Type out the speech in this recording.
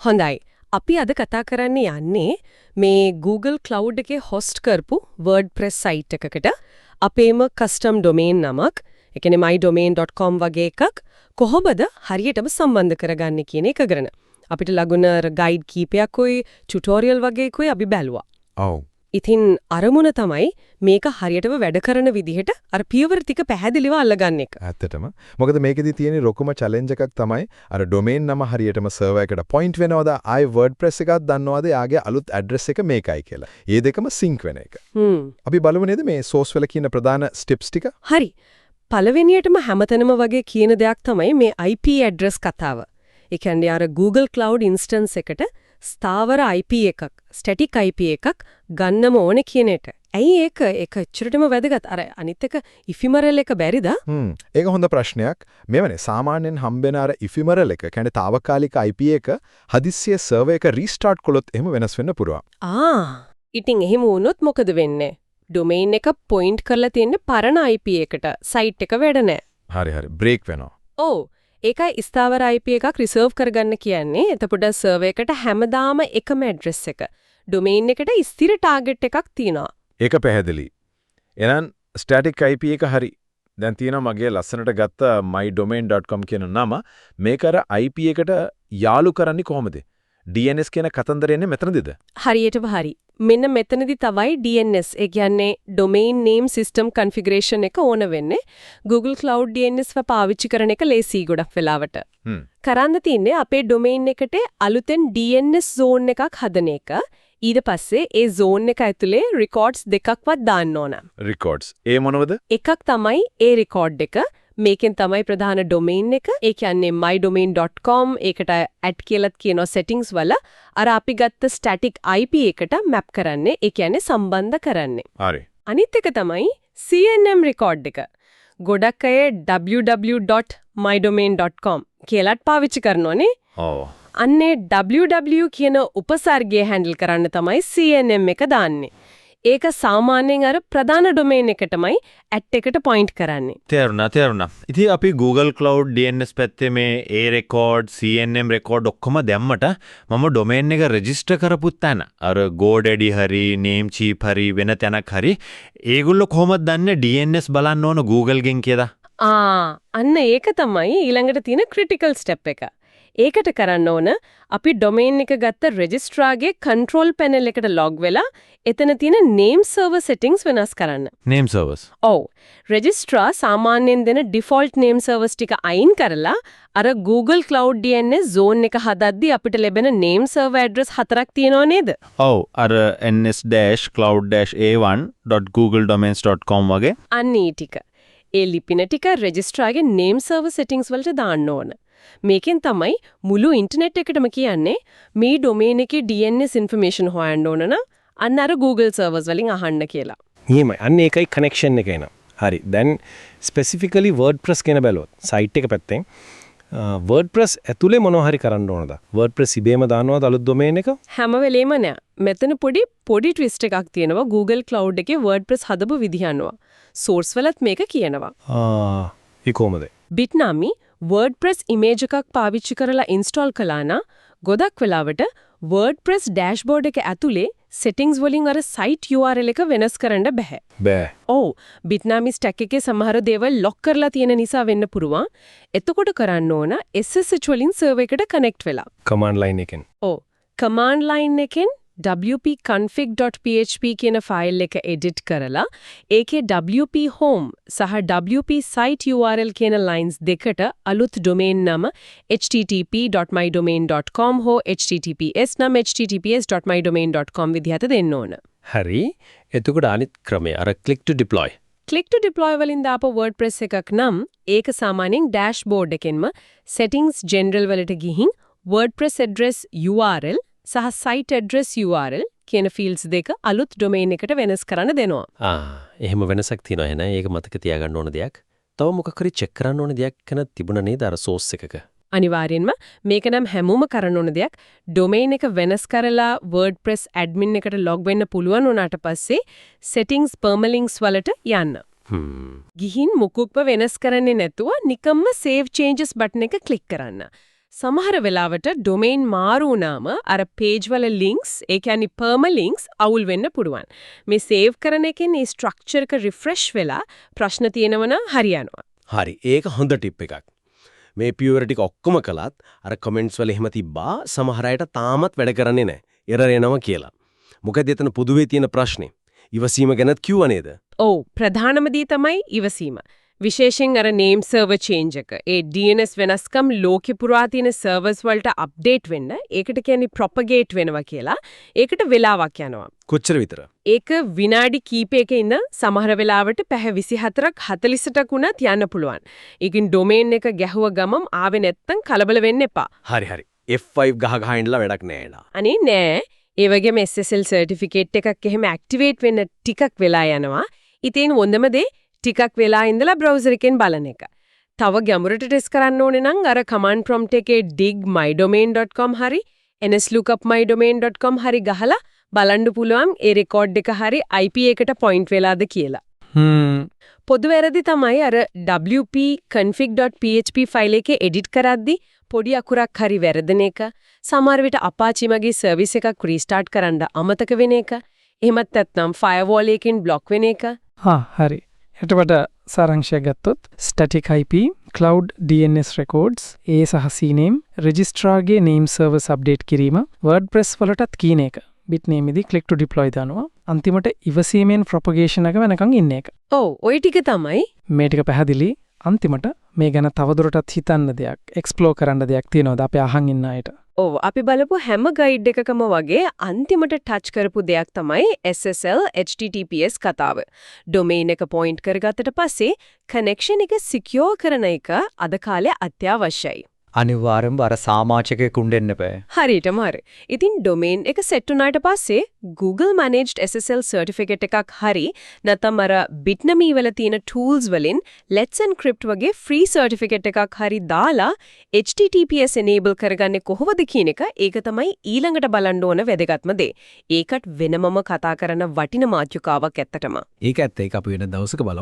හොඳයි. අපි අද කතා කරන්න යන්නේ මේ Google Cloud එකේ හොස්ට් කරපු WordPress site එකකට අපේම කස්ටම් ඩොමේන් නමක්, ඒ කියන්නේ mydomain.com වගේ එකක් කොහොමද හරියටම සම්බන්ධ කරගන්නේ කියන එක ගැන. අපිට ලැබුණ අර ගයිඩ් කීපයක්කුයි ටියුටෝරියල් වගේ එකකුයි අපි බැලුවා. ඉතින් අරමුණ තමයි මේක හරියටම වැඩ කරන විදිහට අර පියවර ටික පැහැදිලිව අල්ලගන්න එක. ඇත්තටම. මොකද මේකෙදි තියෙන ලොකුම චැලෙන්ජ් එකක් තමයි අර ඩොමේන් නම හරියටම සර්වර් එකට පොයින්ට් වෙනවද, ආයේ WordPress එකක් දන්නවද එයාගේ අලුත් ඇඩ්‍රස් එක මේකයි කියලා. ඒ දෙකම සින්ක් වෙන එක. අපි බලමු නේද මේ සෝස් වල කියන ප්‍රධාන ස්ටෙප්ස් ටික? හරි. පළවෙනියටම හැමතැනම වගේ කියන දෙයක් තමයි මේ IP address කතාව. ඒ කියන්නේ අර Google Cloud instance එකට ස්ථාවර IP එකක්, static IP එකක් ගන්නම ඕනේ කියන එක. ඇයි ඒක ඒක එච්චරටම වැදගත්? අර අනිත් එක ඉෆිමරල් එක බැරිද? ඒක හොඳ ප්‍රශ්නයක්. මෙවනේ සාමාන්‍යයෙන් හම්බෙන අර ඉෆිමරල් එක, කියන්නේ තාවකාලික IP එක හදිස්සියේ සර්වර් එක රීස්ටාර්ට් කළොත් එහෙම වෙනස් වෙන්න පුළුවන්. ආ, ඉතින් එහෙම වුණොත් මොකද වෙන්නේ? ඩොමේන් එක පොයින්ට් කරලා තියෙන පරණ IP එකට සයිට් එක වැඩ නැහැ. හරි හරි බ්‍රේක් වෙනවා. ඔව්. ඒකයි ස්ථාවර IP එකක් රිසර්ව් කරගන්න කියන්නේ. එතකොට සර්වර් එකට හැමදාම එකම ඇඩ්‍රස් එක. ඩොමේන් එකට ස්ථිර ටාගට් එකක් තියෙනවා. ඒක පැහැදිලි. එහෙනම් ස්ටැටික් IP එක හරි. දැන් තියෙනවා මගේ ලස්සනට ගත්ත mydomain.com කියන නම. මේක අර IP එකට යාලු කරන්නේ කොහොමද? DNS කියන කතන්දරය එන්නේ මෙතනදිද? හරියටම හරි. මෙන්න මෙතනදි තමයි DNS, ඒ කියන්නේ Domain Name System Configuration එක ඕන වෙන්නේ. Google Cloud DNS පාවිච්චි කරන එක ලේසි ගොඩක් වෙලාවට. කරන්න තියෙන්නේ අපේ ඩොමේන් එකට අලුතෙන් DNS zone එකක් හදන එක. ඊට පස්සේ ඒ zone එක ඇතුලේ records දෙකක්වත් දාන්න ඕන. Records. ඒ මොනවද? එකක් තමයි A record එක. මේකෙන් තමයි ප්‍රධාන ඩොමේන් එක. ඒ කියන්නේ mydomain.com, ඒකට at කියලාත් කියනවා settings වල, අර අපි ගත්ත static IP එකට මැප් කරන්නේ. ඒ කියන්නේ සම්බන්ධ කරන්නේ. අනිත් එක තමයි CNM record එක. ගොඩක් අය www.mydomain.com කියලාත් පාවිච්චි කරනවනේ. ඔව්. අන්නේ www කියන උපසර්ගය හැන්ඩල් කරන්න තමයි CNM එක දාන්නේ. ඒක සාමාන්‍යයෙන් අර ප්‍රධාන ඩොමේන් එකටමයි ඇට් එකට පොයින්ට් කරන්නේ. තේරුණා තේරුණා. ඉතින් අපි Google Cloud DNS පැත්තේ මේ A record, CNM record ඔක්කොම දැම්මට මම ඩොමේන් එක රෙජිස්ටර් කරපු තැන අර GoDaddy හරි Namecheap හරි වෙන තැනක් හරි, ඒගොල්ලෝ කොහොමද දන්නේ DNS බලන්න ඕන Google ගෙන් කියලා? ආ, අන්න ඒක තමයි ඊළඟට තියෙන ක්‍රිටිකල් ස්ටෙප් එක. ඒකට කරන්න ඕන අපි ඩොමේන් එක ගත්ත රෙජිස්ට්‍රාගේ කන්ට්‍රෝල් පැනල් එකට ලොග් වෙලා එතන තියෙන නේම් සර්වර් සෙටින්ග්ස් වෙනස් කරන්න. Name servers. ඔව්. රෙජිස්ට්‍රා සාමාන්‍යයෙන් දෙන ඩිෆෝල්ට් නේම් සර්වර්ස් ටික අයින් කරලා අර Google Cloud DNS zone එක හදද්දි අපිට ලැබෙන නේම් සර්වර් ඇඩ්‍රස් හතරක් තියෙනව නේද? ඔව්, අර ns-cloud-a1.googledomains.com වගේ. අන්න ඒ ටික. ඒ ලිපින ටික රෙජිස්ට්‍රාගේ නේම් සර්වර් සෙටින්ග්ස් වලට දාන්න ඕන. මේකෙන් තමයි මුළු ඉන්ටර්නෙට් එකටම කියන්නේ මේ ඩොමේන් එකේ DNS information හොයන්න ඕන නම් අන්න අර Google servers වලින් අහන්න කියලා. නියමයි. අන්න ඒකයි කනෙක්ෂන් එක එන. හරි. දැන් ස්පෙසිෆිකලි WordPress ගැන බැලුවොත් සයිට් එක පැත්තෙන් WordPress ඇතුලේ මොනවා හරි කරන්න ඕනද? WordPress ඉබේම දානවද අලුත් ඩොමේන් එක? හැම වෙලේම නෑ. මෙතන පොඩි පොඩි ට්විස්ට් එකක් තියෙනවා Google Cloud එකේ WordPress හදපු විදිහ අනුව. සෝර්ස් වලත් මේක කියනවා. ආ, ඒ කොහමද? Bitnami WordPress image එකක් පාවිච්චි කරලා ඉන්ස්ටෝල් කළා නම් ගොඩක් වෙලාවට WordPress dashboard එක ඇතුලේ settings වලින් අර site URL එක වෙනස් කරන්න බැහැ. බෑ. ඔව්, Bitnami stack එකේ සමහර දේවල් ලොක් කරලා තියෙන නිසා වෙන්න පුළුවන්. එතකොට කරන්න ඕන SSH වලින් සර්වර් එකට කනෙක්ට් වෙලා. කමාන්ඩ් ලයින් එකෙන්. ඔව්. කමාන්ඩ් ලයින් එකෙන් wp-config.php කියන ෆයිල් එක එඩිට් කරලා ඒකේ wp home සහ wp site URL කියන ලයින්ස් දෙකට අලුත් ඩොමේන් නම http.mydomain.com හෝ https නම් https.mydomain.com විදිහට දෙන්න ඕන. හරි. එතකොට අනිත් ක්‍රමය අර click to deploy. Click to deploy වලින් දාපු WordPress එකක් නම් ඒක සාමාන්‍යයෙන් dashboard එකෙන්ම settings general වලට ගිහින් WordPress address URL සහ site address URL කියන fields දෙක අලුත් ඩොමේන් එකට වෙනස් කරන්න දෙනවා. ආ, එහෙම වෙනසක් තියෙනවා එහෙනම්. ඒක මතක තියාගන්න ඕන දෙයක්. තව මොකක් හරි චෙක් කරන්න ඕන දෙයක් ගැන තිබුණා නේද අර සෝස් එකක? අනිවාර්යෙන්ම, මේක නම් හැමෝම කරන්න ඕන දෙයක්. ඩොමේන් එක වෙනස් කරලා WordPress admin එකට ලොග් වෙන්න පුළුවන් වුණාට පස්සේ settings permalinks වලට යන්න. ගිහින් මුකුත්ම වෙනස් කරන්නේ නැතුව නිකම්ම save changes button එක ක්ලික් කරන්න. සමහර වෙලාවට ඩොමේන් මාරු වුණාම අර පේජ් වල ලින්ක්ස්, ඒ කියන්නේ පර්මලින්ක්ස් අවුල් වෙන්න පුළුවන්. මේ සේව් කරන එකෙන් ඒ ස්ට්‍රක්චර් එක රිෆ්‍රෙෂ් වෙලා ප්‍රශ්න තියෙනව නම් හරියනවා. හරි, ඒක හොඳ ටිප් එකක්. මේ පියවර ටික ඔක්කොම කළත් අර කමෙන්ට්ස් වල එහෙම තිබ්බා සමහර අයට තාමත් වැඩ කරන්නේ නැහැ. එරර් එනවා කියලා. මොකද එතන පොදුවේ තියෙන ප්‍රශ්නේ? ඉවසීම ගැනත් කිව්වා නේද? ඔව්, ප්‍රධානම දේ තමයි ඉවසීම. විශේෂයෙන් අර නේම් සර්වර් චේන්ජ් එක. ඒ DNS වෙනස්කම් ලෝකෙ පුරා තියෙන සර්වර්ස් වලට අප්ඩේට් වෙන්න, ඒකට කියන්නේ ප්‍රොපගේට් වෙනවා කියලා. ඒකට වෙලාවක් යනවා. කොච්චර විතර? ඒක විනාඩි කීපයක ඉඳන් සමහර වෙලාවට පැය 24ක් 48ක් වුණත් යන්න පුළුවන්. ඒකින් ඩොමේන් එක ගැහුව ගමන් ආවේ නැත්තම් කලබල වෙන්න එපා. හරි හරි. F5 ගහ ගහ ඉඳලා වැඩක් නෑ නේද? අනේ නෑ. ඒ වගේම SSL certificate එකක් එහෙම ඇක්ටිවේට් වෙන්න ටිකක් වෙලා යනවා. ඉතින් හොඳම දේ ටිකක් වෙලා ඉඳලා බ්‍රවුසර් එකෙන් බලන එක. තව ගැඹුරට ටෙස්ට් කරන්න ඕනේ නම් අර කමාන්ඩ් ප්‍රොම්ප්ට් එකේ dig mydomain.com හරි nslookup mydomain.com හරි ගහලා බලන්න පුළුවන් ඒ රෙකෝඩ් එක හරි IP එකට පොයින්ට් වෙලාද කියලා. පොදු වැරදි තමයි අර wp config.php file එකේ එඩිට් කරද්දි පොඩි අකුරක් හරි වැරදෙන එක. සමහර විට Apache මගේ සර්විස් එකක් රීස්ටාර්ට් කරන්න අමතක වෙන එක. එහෙමත් නැත්නම් ෆයර්වෝල් එකකින් බ්ලොක් වෙන එක. හා හරි. එතකොට සාරාංශය ගත්තොත් static IP, cloud DNS records, A සහ CNAME, registrar ගේ name servers update කිරීම, WordPress වලටත් කියන එක. Bitnami දී click to deploy දානවා. අන්තිමට ඉවසීමෙන් propagation එක වෙනකන් ඉන්න එක. ඔව්, ඔය ටික තමයි. මේ ටික පැහැදිලි. අන්තිමට මේ ගැන තවදුරටත් හිතන්න දෙයක්, එක්ස්ප්ලෝර් කරන්න දෙයක් තියෙනවද අපේ අහන් ඉන්න අයට? ඔව්, අපි බලපු හැම ගයිඩ් එකකම වගේ අන්තිමට ටච් කරපු දෙයක් තමයි SSL HTTPS කතාව. ඩොමේන් එක පොයින්ට් කරගත්තට පස්සේ කනෙක්ෂන් එක සිකියෝර් කරන එක අද කාලේ අත්‍යවශ්‍යයි. අනිවාර්යෙන්ම අර සාමාජිකයෙක් උණ්ඩෙන්න බෑ. හරියටම හරි. ඉතින් ඩොමේන් එක සෙට් වුණාට පස්සේ Google Managed SSL certificate එකක් හරි නැත්නම් අර Bitnami වල තියෙන tools වලින් Let's Encrypt වගේ free certificate එකක් හරි දාලා HTTPS enable කරගන්නේ කොහොමද කියන එක, ඒක තමයි ඊළඟට බලන්න ඕන වැදගත්ම දේ. ඒකත් වෙනමම කතා කරන වටින මාතෘකාවක් ඇත්තටම. ඒක ඇත්ත, ඒක අපි වෙන දවසක බලමු.